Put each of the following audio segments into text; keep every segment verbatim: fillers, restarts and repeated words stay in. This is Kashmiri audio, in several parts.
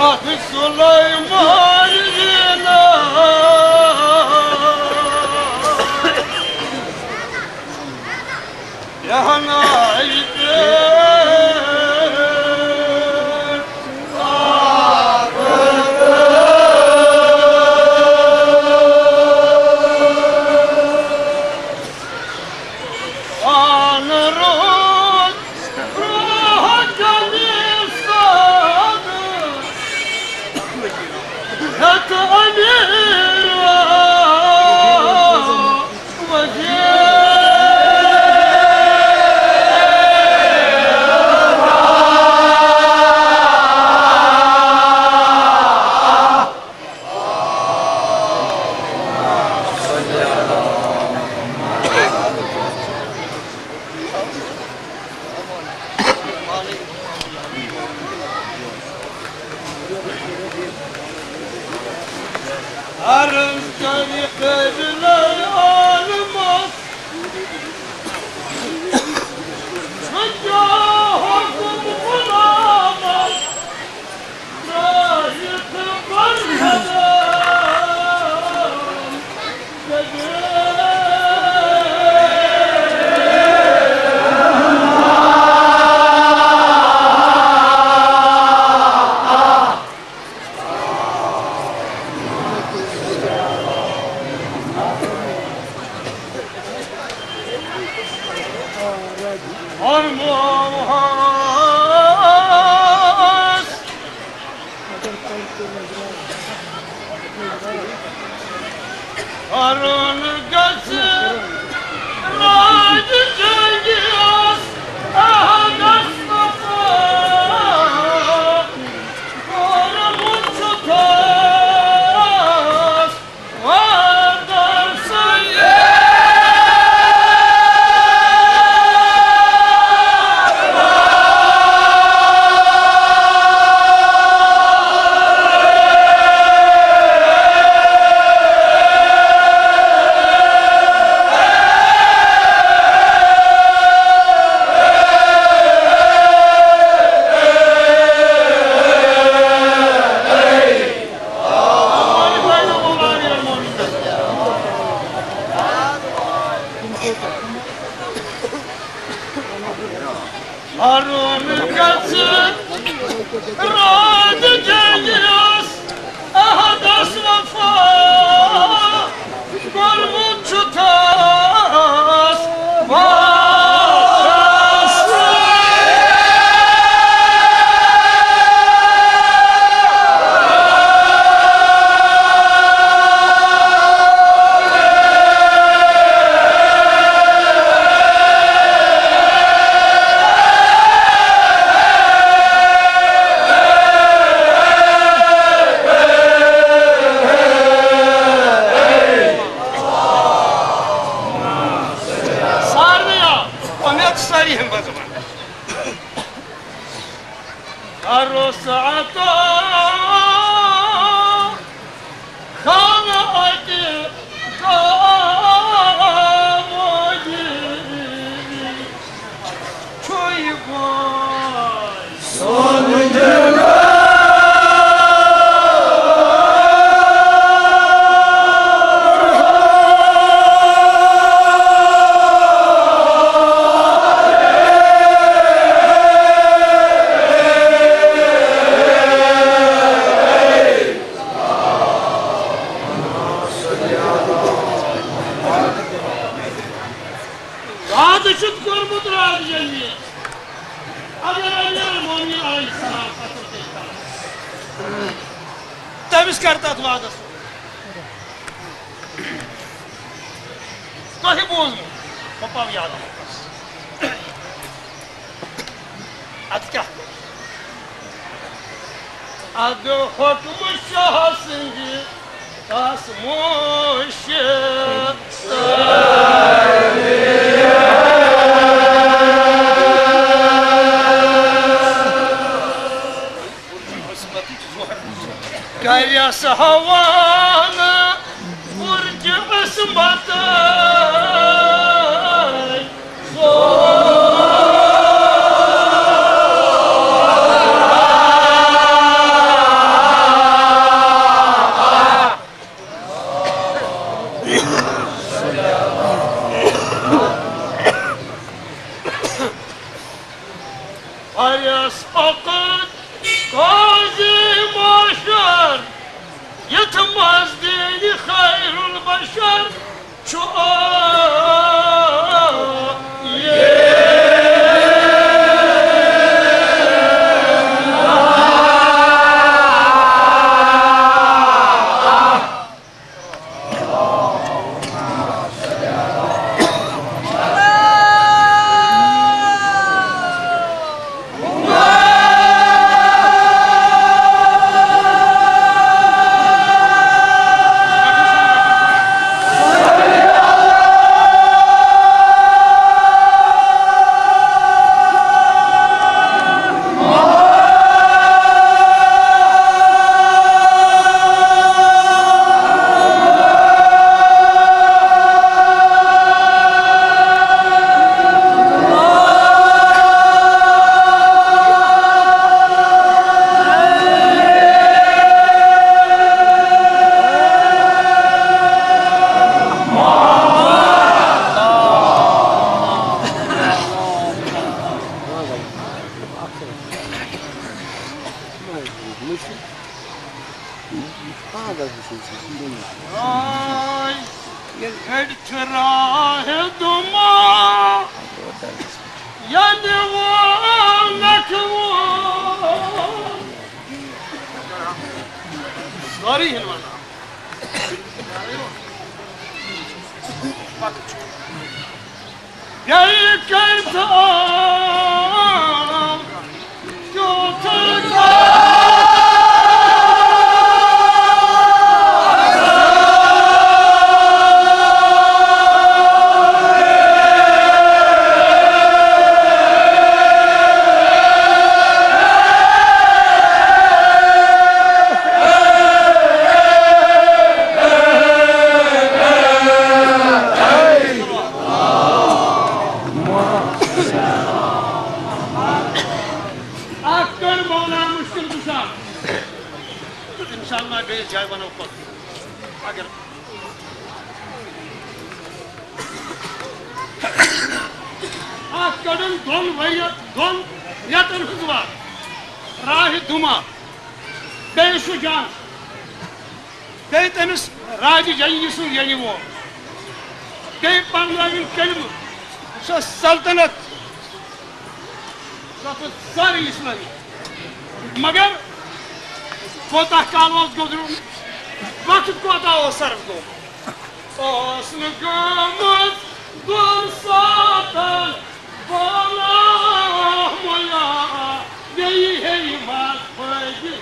اَتھ سُلیمان یِنہٕ رہناے پٮ۪ٹھ۔ آن روز روح جنی ساد ہیت امیر وزیر۔ عرض کَرِ قٲبلَے عالمَس، چھُ کیٛاہ حُکُم غلامَس؟ کرُن گژھِ راج جنگیس احدس وفا، کوٚرمُت چھُ تھاس وعدس۔ کرُن گژھِ راج جنگیس احدس وفا، کوٚرمُت چھُ تھاس وعدس۔ سارنٕے آو، اُمید چھِ سٲری ہمت زبان۔ کروس عطا خان اَتہِ گامہٕ چھُے بوے۔ وعدٕ چھُتھ کوٚرمُت راج جنگیس، اگر امیر المومنین علیہ السلام قتل تہِ کرِ، تٔمِس کر تتھ وعدس؟ تۄہہِ بوٗزمُت، بہٕ پاو یاد۔ اتھ کیٛاہ کوٚر؟ ادٕ حُکمہٕ شاہ سٕنٛدِ تس مُشِتھ۔ کرس حوالہٕ برج عصمت۔ ییٚلہِ کٔرۍ ژٕ آو، تیُتھ اکھ کٔر مولانا مُشکِل کُشا۔ تہٕ اِنشاءاللہ بیٚیِس جایہِ وَنو پَتہٕ۔ اگر اَتھ کٔڑٕن دۄن ؤرۍ، دۄن رٮ۪تَن ہٕنٛز وَتھ۔ راہہِ دُما، بیٚیہِ سُہ جنگ، بیٚیہِ تٔمِس راجہِ جنگی سُنٛد ییٚلہِ وول، بیٚیہِ پَرنٲوِن کلمہٕ، سۄ سلطنت، سۄ ٲس سٲرٕے اِسلٲمی۔ مگر کوتاہ کال اوس گُزرُن، وقت کوتاہ اوس صرف گوٚمُت۔ اوس نہٕ گٔمٕژ دۄن ساتَن بلا مُلا، بیٚیہِ ہے یِوان فٲیدٕ۔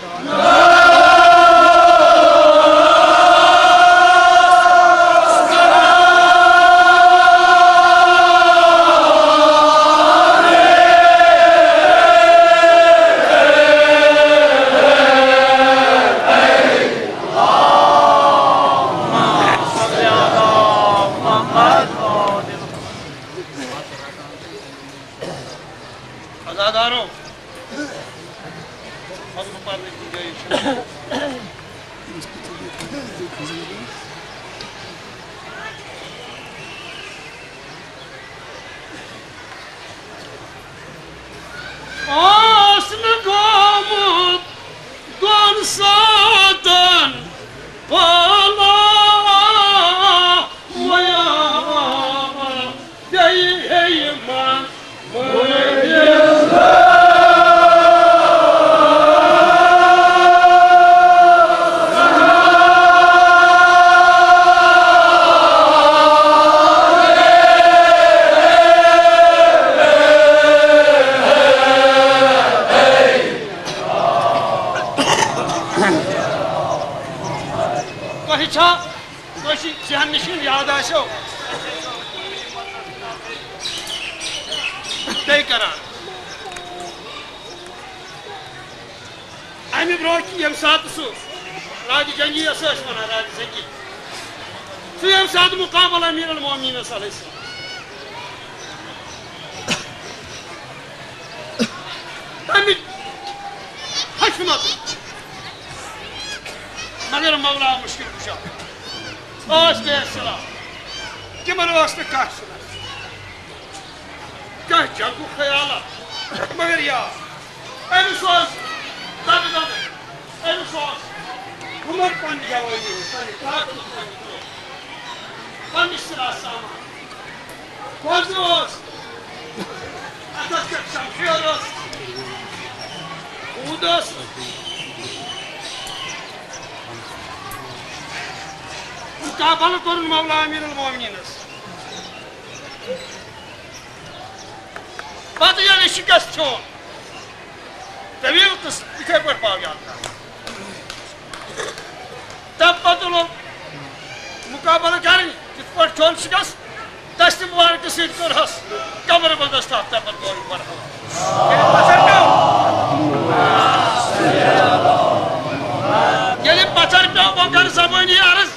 عزادارو، خطبہٕ پرنٕچ گُنجٲیِش چھَنہٕ۔ اوس نہٕ گوٚمُت دۄن ساتَن بلا مُلا، بیٚیہِ ہے یِوان مٲنِتھ۔ تۄہہِ چھا کٲنٛسہِ ذہن نِش یاد آسیو بیٚیہِ کران۔ اَمہِ برونٛہہ کہِ ییٚمہِ ساتہٕ سُہ راجہِ جنگی یَس ٲسۍ وَنان، راجہِ جنگی، سُہ ییٚمہِ ساتہٕ مُقابلہٕ امیر المومنینس علیہ السلام، تَمِچ حشمت، مگر مولا مُشکِل کُشا ٲس بے سلاح، تِمن ٲس نہٕ کانٛہہ سلاح۔ کانٛہہ جنگُک خیالا۔ مگر یا، أمِس اوس دَگہٕ دَگہٕ، أمِس اوس عمر پننہِ جوٲنی ہُنٛد، پننہِ طاقتُک، پننہِ سلاح سامان۔ وۄزُم اوس، اَتھس پٮ۪ٹھ شمشیر ٲس، اوٗنٛٹ ٲس۔ مُقابلہٕ کوٚرُن مولا امیر المومنینس۔ پتہٕ ییٚلہِ شکست کھیوٚن، طویل قصہٕ، یِتھے پٲٹھۍ پاو یاد کرُن۔ تَمہِ پتہٕ لوٚگ مُقابلہٕ کرٕنۍ، یِتھ پٲٹھۍ کھیوٚن شکست، دستہِ مبارکہٕ سۭتۍ کوٚرہس کمرٕ بندس تحت، تَمہِ پتہٕ گوٚو یہِ مرحلہٕ۔ ییٚلہِ پتھر پیوٚو، ییٚلہِ پتھر پیوٚو، وۄنۍ کر زبٲنی عرض۔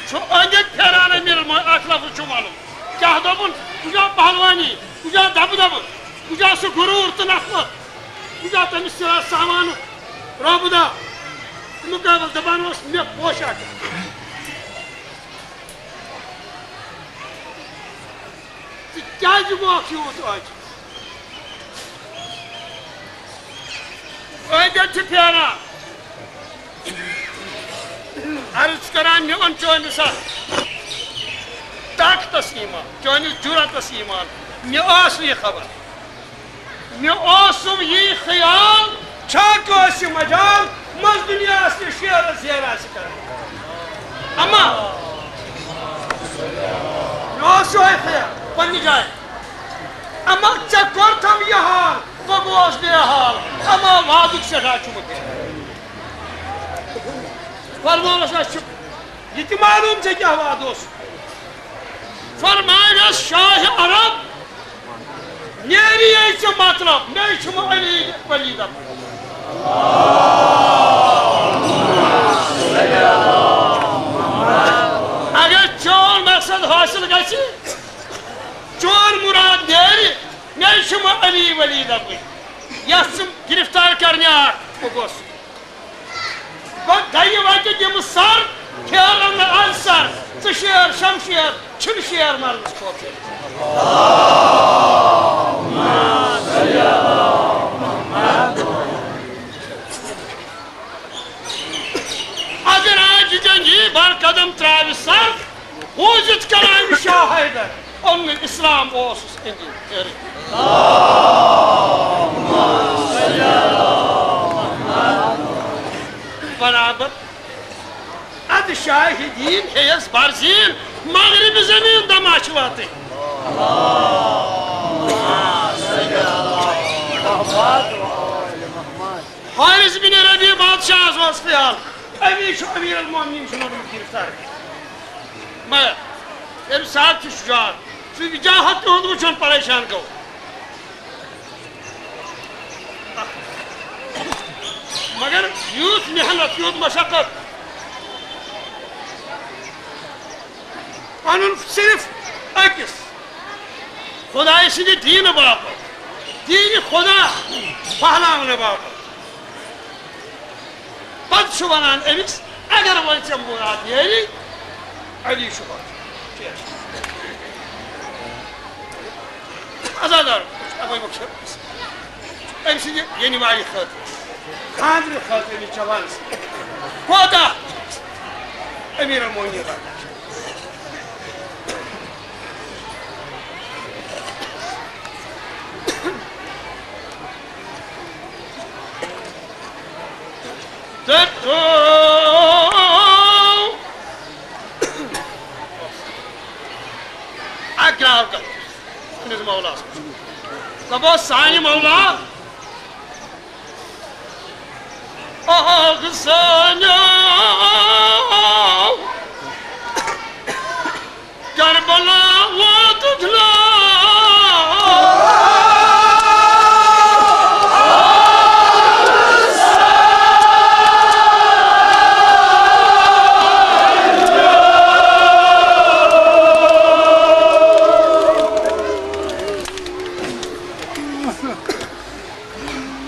چھُ أنٛدۍ أنٛدۍ پھیران أمیٖرن منٛز اکھ لفظ چھُ وَنُن۔ کیٛاہ دوٚپُن؟ کُجا پہلوانی، کُجا دبہٕ دبہٕ، کُجا سُہ غروٗر تہٕ نخوت، کُجا تٔمِس سِرا سامانُک رۄبہٕ دَب؟ مُقابل دَپان اوس، مےٚ پوشاک۔ ژٕ کیٛازِ گوکھ یوٗت عٲجِز؟ أنٛدۍ أنٛدۍ چھِ پھیران۔ عرض چھُ کران، مےٚ وَن چٲنِس اَتھ طاقتَس ایٖمان، چٲنِس جُرأتَس ایٖمان۔ مےٚ ٲس نہٕ یہِ خبر۔ مےٚ اوسُم یی خیال، چھا کٲنٛسہِ مجال منٛز دُنیاہَس تہِ شیرَس زیر آسہِ کران۔ اما جایہِ خیر، پننہِ جایہِ۔ اما ژےٚ کوٚرتھم یہِ حال، بہٕ گوس بے حال، اما وعدُک سٮ۪ٹھاہ چھُ مےٚ۔ فرمووُس، اَسہِ چھُ یہِ تہِ معلوم ژےٚ کیٛاہ وعدٕ اوس۔ فرمایس شاہ عرب، نیری یے ژےٚ مطلب، مےٚ چھُ علی ولی دپُن۔ اگر چون مقصد حٲصِل گژھِ، چون مراد نیرِ، مےٚ چھُ علی ولی دپُن، یتھ ژٕ گرفتار کرنہِ آکھ، بہٕ گوس۔ گوٚو دَیہِ وَتہِ دِمہٕ سر، پھیرن نہٕ از سر۔ ژٕ شیر شمشیر، چھُنہٕ شیر مرنس کھوژُن۔ اگر آز یہِ جنگی بر قدم ترٛاوِ سر، بوٗزِتھ کلام شاہ حیدر، اوٚن نہٕ اسلام اوسُس أنٛدۍ أنٛدۍ پھیرٕ۔ برابر۔ ادٕ شاہ دین ہیٚیس برزین، مغرب زمین دما چھِ واتٕنۍ۔ حارث بن ربیع بادشاہس اوس خیال، أمی چھُ امیر المومنین چھُ لوٚگمُت گرفتار۔ مگر أمۍ صاحب چھُ شجاع، سُہ جاہت تِہُنٛد وٕچھُن پریشان گوٚو۔ مگر یوٗت محنت، یوٗت مشقت، پنُن صرف أکِس خدایہِ سٕنٛدِ دیٖنہٕ باپتھ، دیٖنہِ خدا پھہلاونہٕ باپتھ۔ پتہٕ چھُ ونان أمِس، اگر وۄنۍ ژےٚ مراد نیری، علی چھُ واتُن۔ عزادار، ابے بخش، أمۍ سٕنٛدِ ییٚنہِ والہِ خٲطرٕ، خانٛدرٕ خٲطرٕ أمِس جوانس کوتاہ امیر المومنین۔ تہٕ تھوو اکھ گراو کر پننِس مولاہس۔ دپو، سانہِ مولا، اکھ سانیو کربلا واتُکھ ناو۔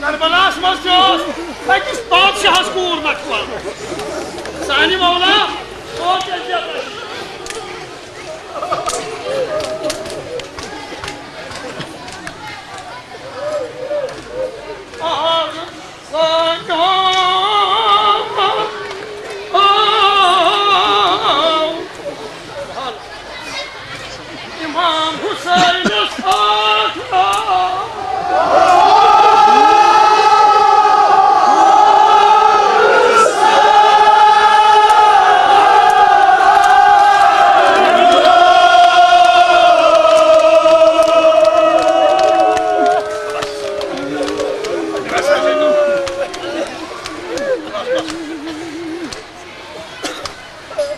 کربلاہس منٛز تہِ اوس أکِس بادشاہس کوٗر مکھوان۔ سانہِ مولا، سونچ أزیت۔ آ، آ، آ، آ۔ امام حسینس آخرا۔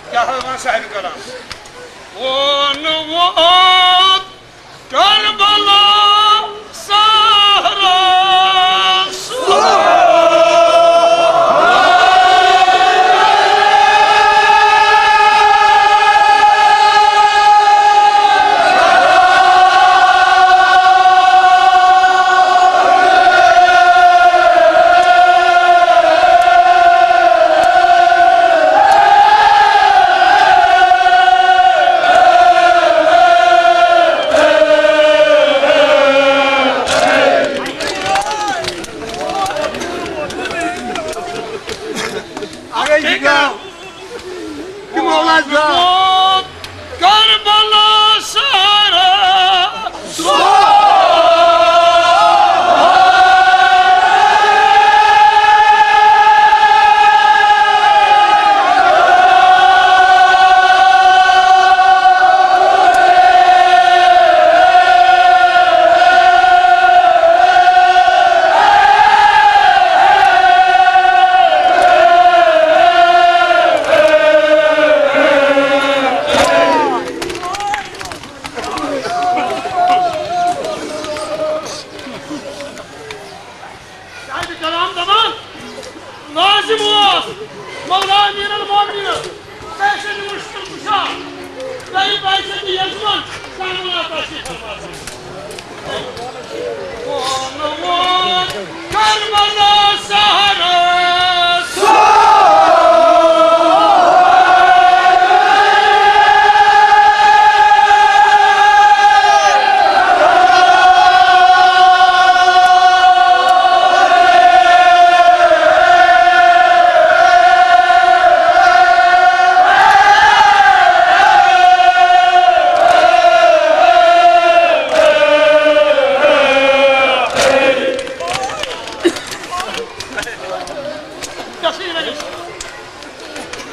کیٛاہ حٲوان صاحب کلام؟ وون ووت کربلا صحرا۔ کربلا سارا۔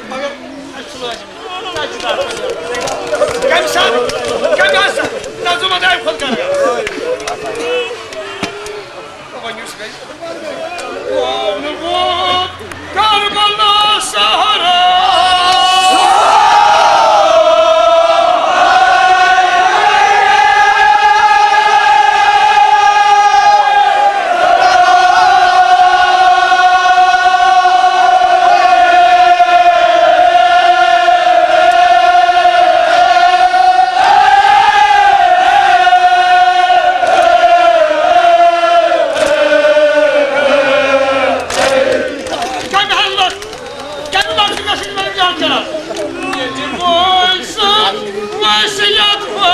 مگر اَسہِ چھُ لٲزِم۔ کَمہِ ساتہٕ؟ کَمہِ آسہٕ؟ نظم اداے خۄد کَر۔ وۄنۍ یُس گژھِ۔ ووت کربلا سہرا۔ کمہِ حالت، کمہِ لفظہٕ گژھِ یِمن جان کران؟ ییٚتہِ وٲنۍ سٕنٛز وصیت وٲنۍ۔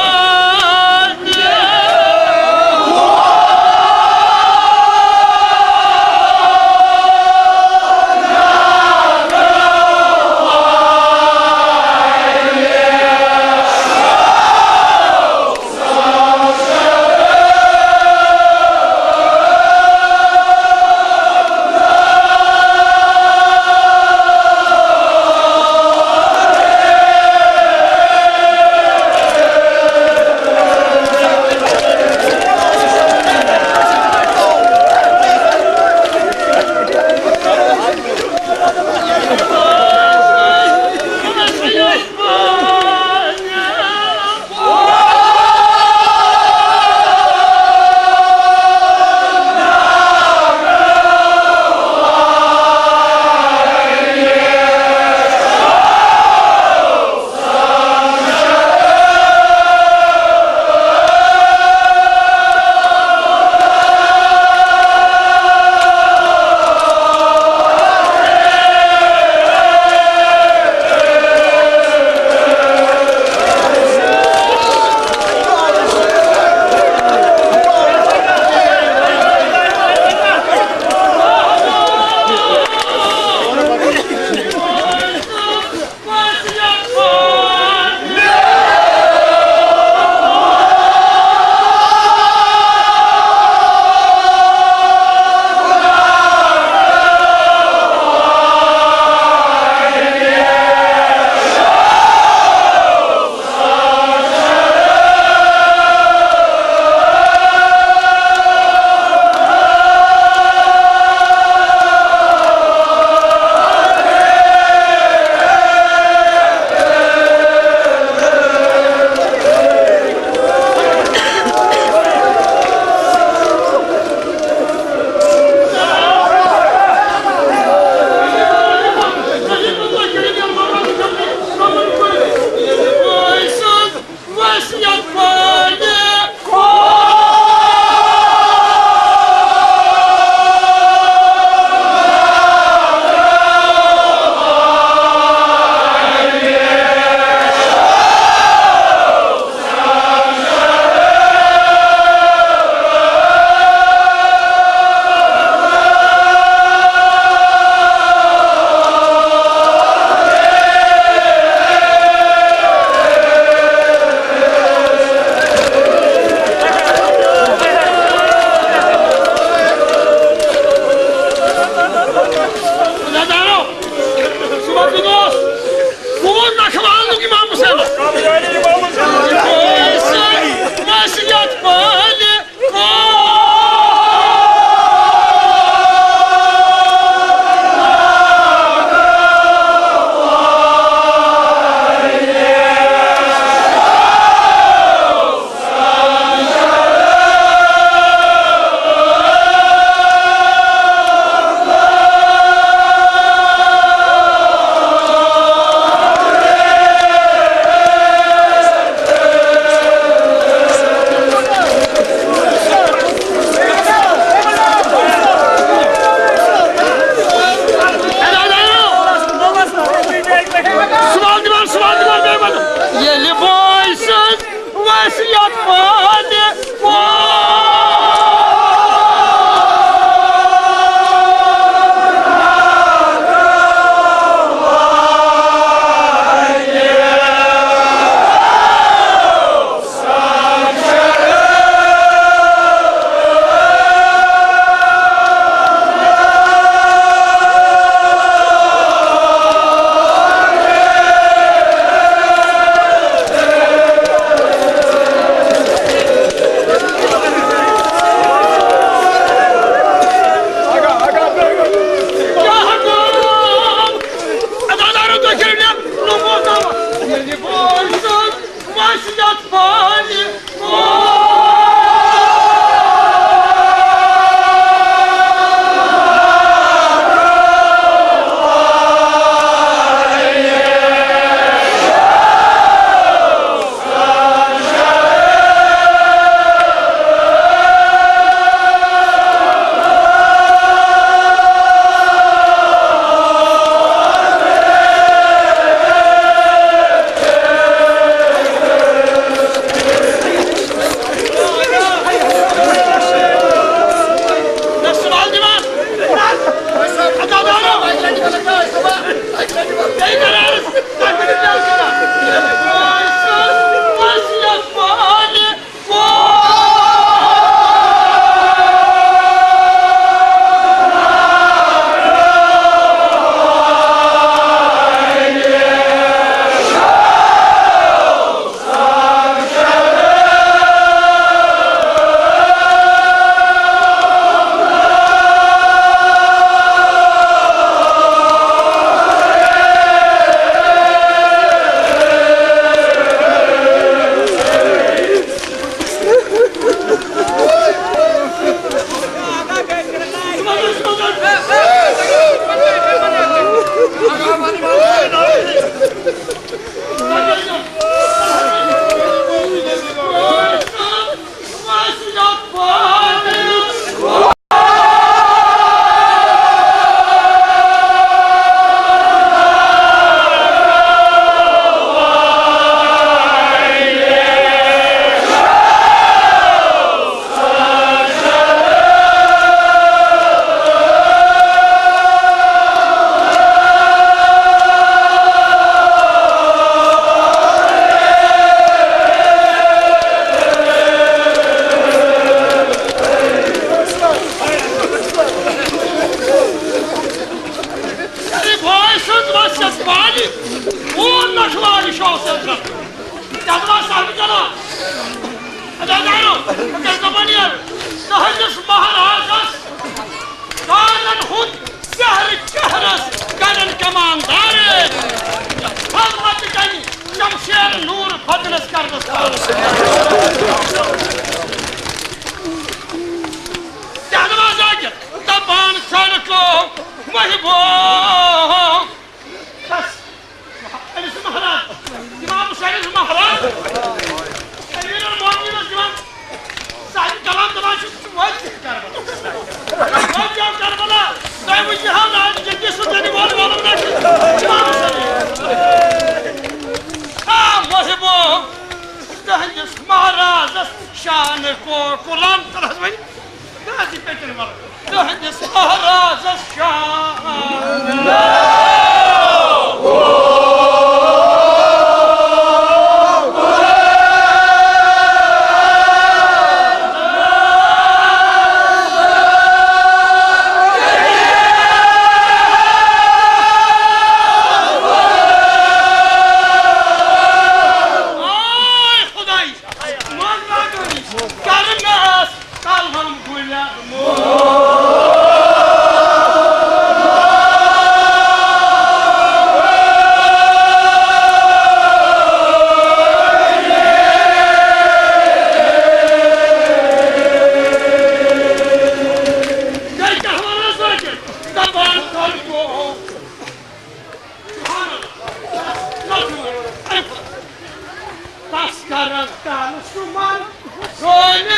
وصیت پانہِ ارے بھاے سٕنٛز وصیت پالہِ، اوٗن نۄشہِ وارِ شوق سۭتۍ۔ تَتھ منٛز سَمجھ کران۔ ادا دارو، اگر زبانیَن تُہٕنٛدِس مہرازس دانن ہُنٛد سحر چہرس کنن کماندار۔ خدمت کنہِ شمشیر نور فتنس کردس پاس۔ تہنواز آگے دپان سڑکو محبوب۔ بس، أمِس چھُ مہراز، امام حسینس مہراز، امیر المومنینس دِوان صاحب کلام دپان چھُ، ژٕ وٲتۍ کربلا۔ وٲتۍ کربلا، تۄہہِ وٕچھِو حظ، آز جدی سُہ تیٚلہِ وول وولُن نہ چھُ۔ امام حسین۔ آ، محبوب، تُہٕنٛدِس مہرازس شان کو کلام تل حظ وۄنۍ۔ غازی پیٚٹھِن وَلہٕ۔ تُہٕنٛدِس مہرازس شان۔ آے خۄداے، منٛز لاگٲوِس، کرٕ مےٚ ٲس کلہم گُلٮ۪ن مول۔ گٔے کیٛاہ وَنان سونٛچِتھ؟ دَپان کَر گوٚو۔ تس کرن تن سُمن سونہِ۔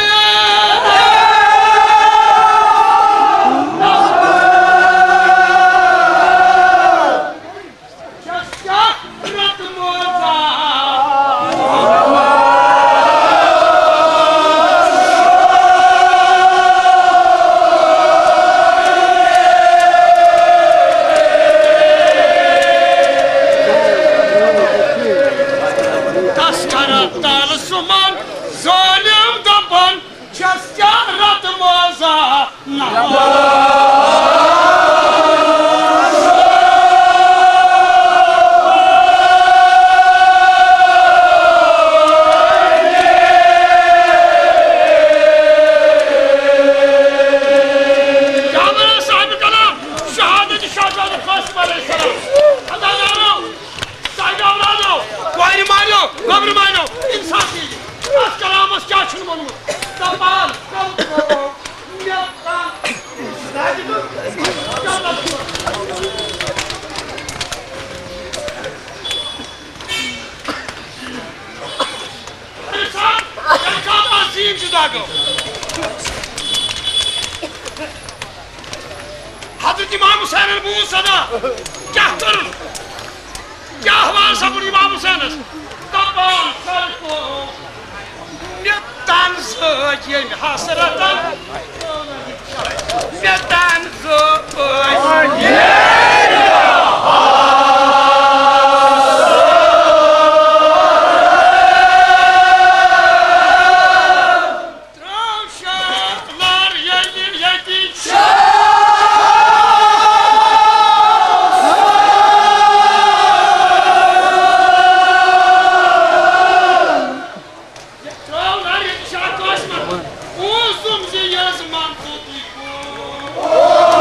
چھس کیٛاہ رت موزان۔ تس کرن تن سُمن ظٲلِم دپان چھس کیٛاہ رت موزان۔ کیٛاہ ونان صاحب کلام شہادت شاہ جان قاسم علیہ السلام؟ اللہ جانو، صاحب اولادو، کورِ ماریو، لاگو۔ حضرت امام حسینن بوٗز صدا۔ کیٛاہ کوٚرُن؟ کیٛاہ احوال سپُد امام حسینس؟ دپان سر کو مےٚ تن زٲج ییٚمہِ حسرتن۔ مےٚ تن زٲج۔ ترٛاو شاہ نار ییٚلہِ ییٚتی چھُ۔ ترٛاو نار ییٚتہِ چھُ اکھ قٲسمہ۔ اوسُم زِ یزمان ژوٚتُے گوٚو۔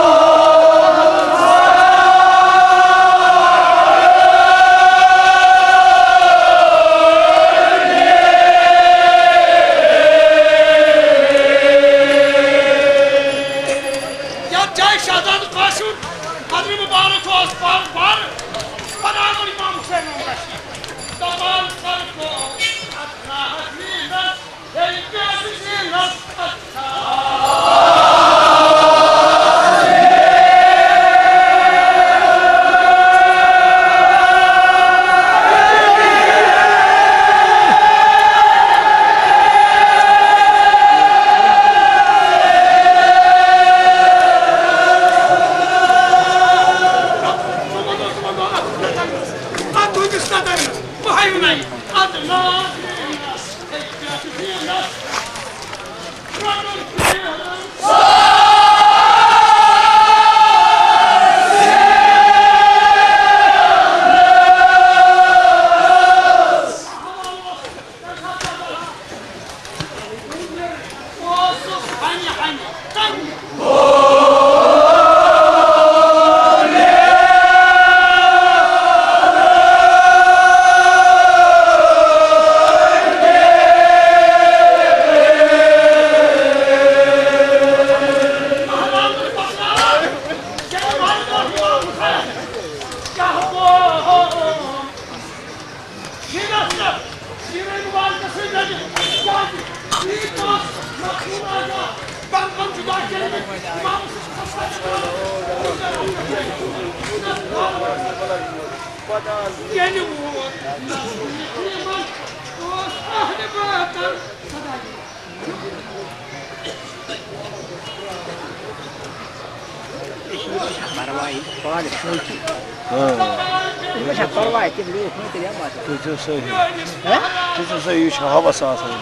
یتھ جایہِ شہزادٕ قاسم قدرِ مبارک اوس بار بار بناوان امام حسین رشید۔ دپان سر کو اتھ راہس نیٖرتھ، ہے کیٛاہ چھُ نیٖرتھ؟ ییٚلہِ ووت نصرُ یقیٖنن، اوس اہلِ باطن صداے۔ پرواے، پانہٕ سونٛچِو۔ ہاں۔ یہِ ما چھا پرواے، تِم لوٗکھ مٔکرۍ یا ما چھِ؟ تُہۍ چھِو صحیح۔ ہہ؟ تُہۍ چھِو صحیح، یہِ چھُ ہوس آسان۔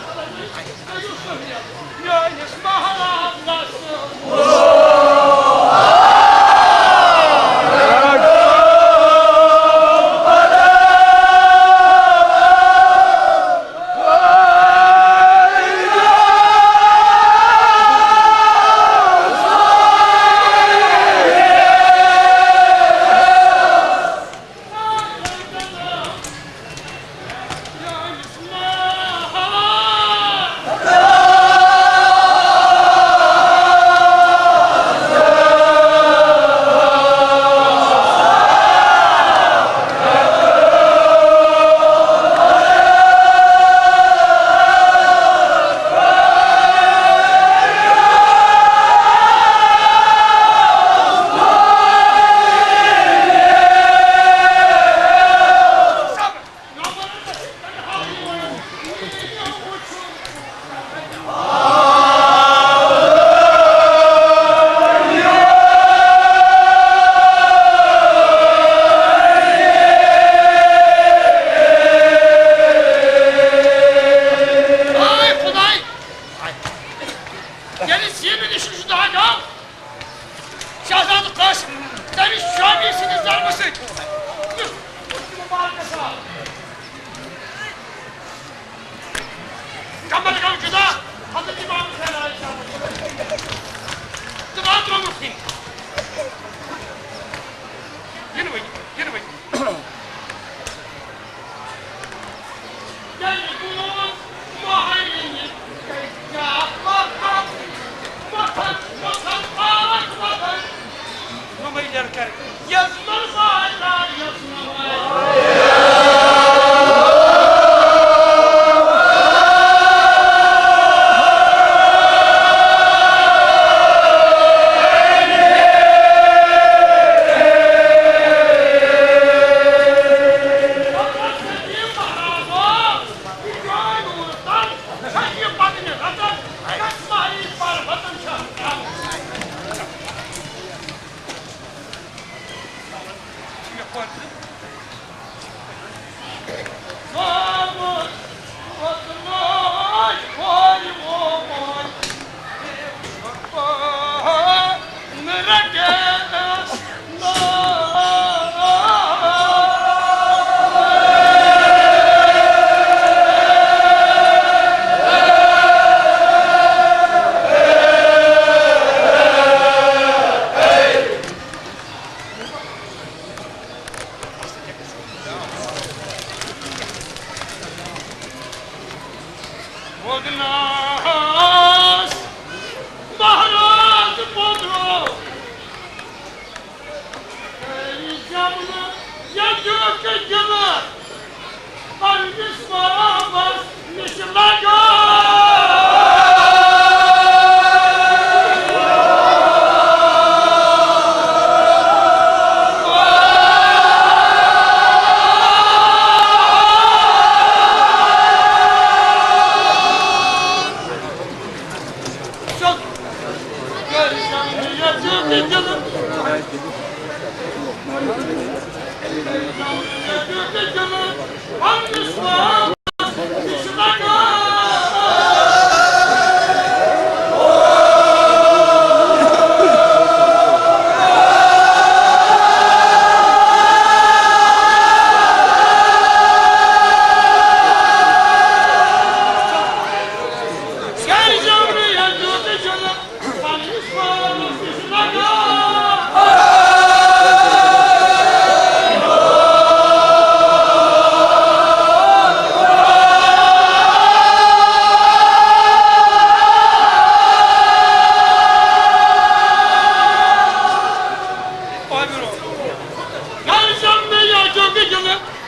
خۄدناس مہراز پوٚدرو، کٔرۍ زٮ۪ونہٕ ییٚتیُک گِلہٕ، پننِس بابس نِش لگان۔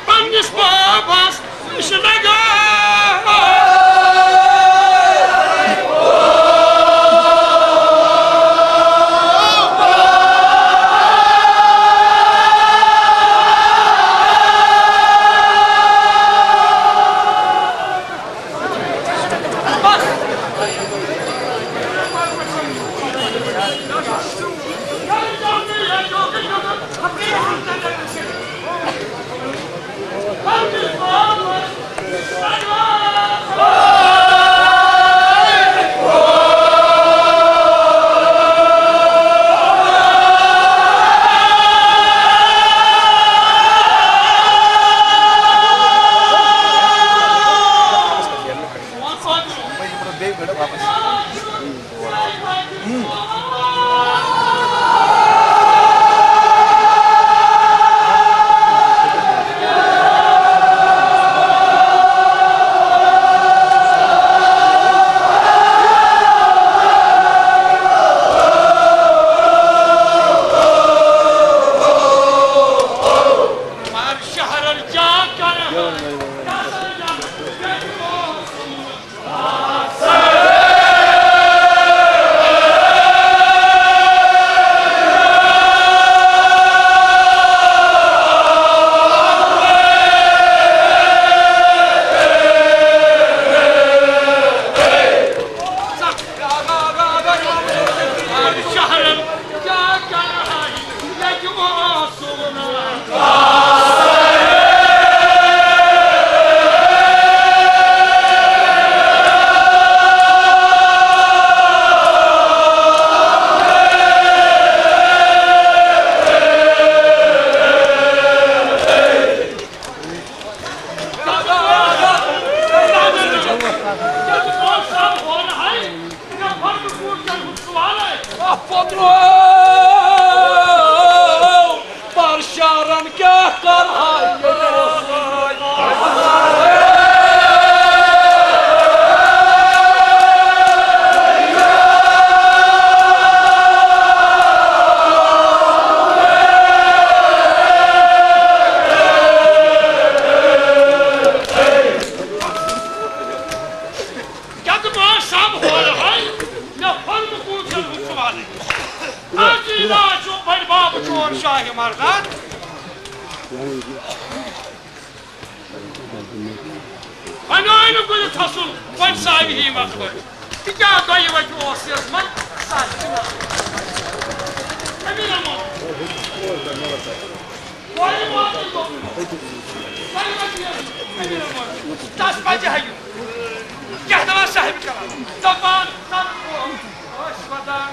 پننِس بابس نِش لگان۔ پرشارن کیٛاہ کرہا ییٚتہِ اوس۔ کیٛاہ ژٕ بٲژ صاحب ہورٕ ہاے؟ مےٚ پھوٚل نہٕ کوٗت چھُس بہٕ ژٕ وَنٕنۍ۔ اَز یی راز چھُ بٔڈۍ باب چون شاہِ مردان۔ وۄنۍ آے نہٕ کُنہِ کھسُن، وۄنۍ صاحبِ ہی مقبر۔ تِکیٛاہ دۄیہِ وَتہِ اوس یَس منٛز سَتھ چھِ ناو۔ أمیٖر احمد۔ تۄہہِ واتُن گوٚو۔ تۄہہِ واتُن یَس منٛز۔ أمیٖر احمد۔ تَس پَزِ ہا یُن۔ کیٛاہ دَپان صاحبِ کلام؟ دَپان، دَپان، ٲسۍ وَدان۔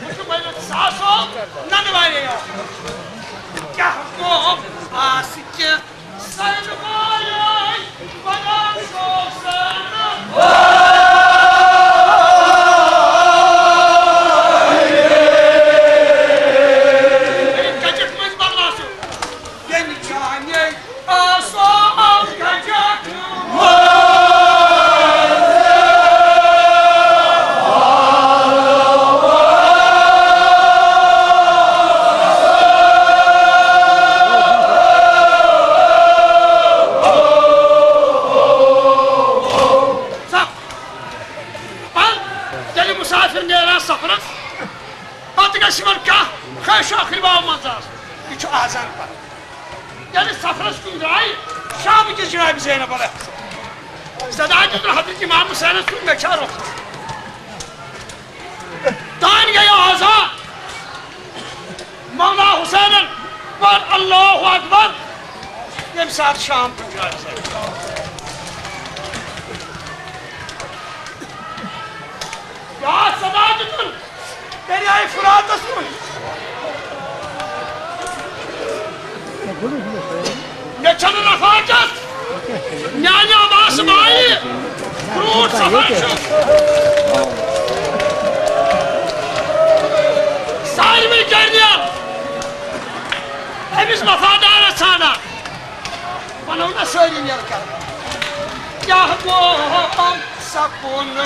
وٕچھِو، وۄنۍ ساسو ننہٕ والے آسہٕ۔ کیٛاہ قوم آسہِ کینٛہہ سنہٕ والے، وَنان چھُ سنہٕ۔ کَچَک منٛز بدلاو چھُ۔ ییٚلہِ چانے آسو گجک پَل، ییٚلہِ مُسافِر نیران سفرس، پتہٕ گژھِ یِمن کانٛہہ خٲہِش ٲخری باو منٛز آسُن۔ یہِ چھُ آزان پران۔ ییٚلہِ سفرس کُن درٛاے، شام کِس جناب زینب علیہ السلام۔ صدا دیُت حضرت امام حسینس کُن، مےٚ چھا رۄخصت؟ دانہِ گٔیو آزاد۔ مولا حسینن پوٚر اللہ اکبر۔ ییٚمہِ ساتہٕ شام کُن جناب زینب۔ یا صدا دیُتُن۔ دریائے فراتس منٛز۔ مےٚ چھَنہٕ رفاقت۔ میانہِ عباس بھائی، برٛونٛٹھ سفر چھُ۔ ساروٕے کَرِ أمِس وفادارس ژھانڈان۔ وَنو نہ سٲری مِل کر۔ کیٛاہ گوٚو سکوٗن؟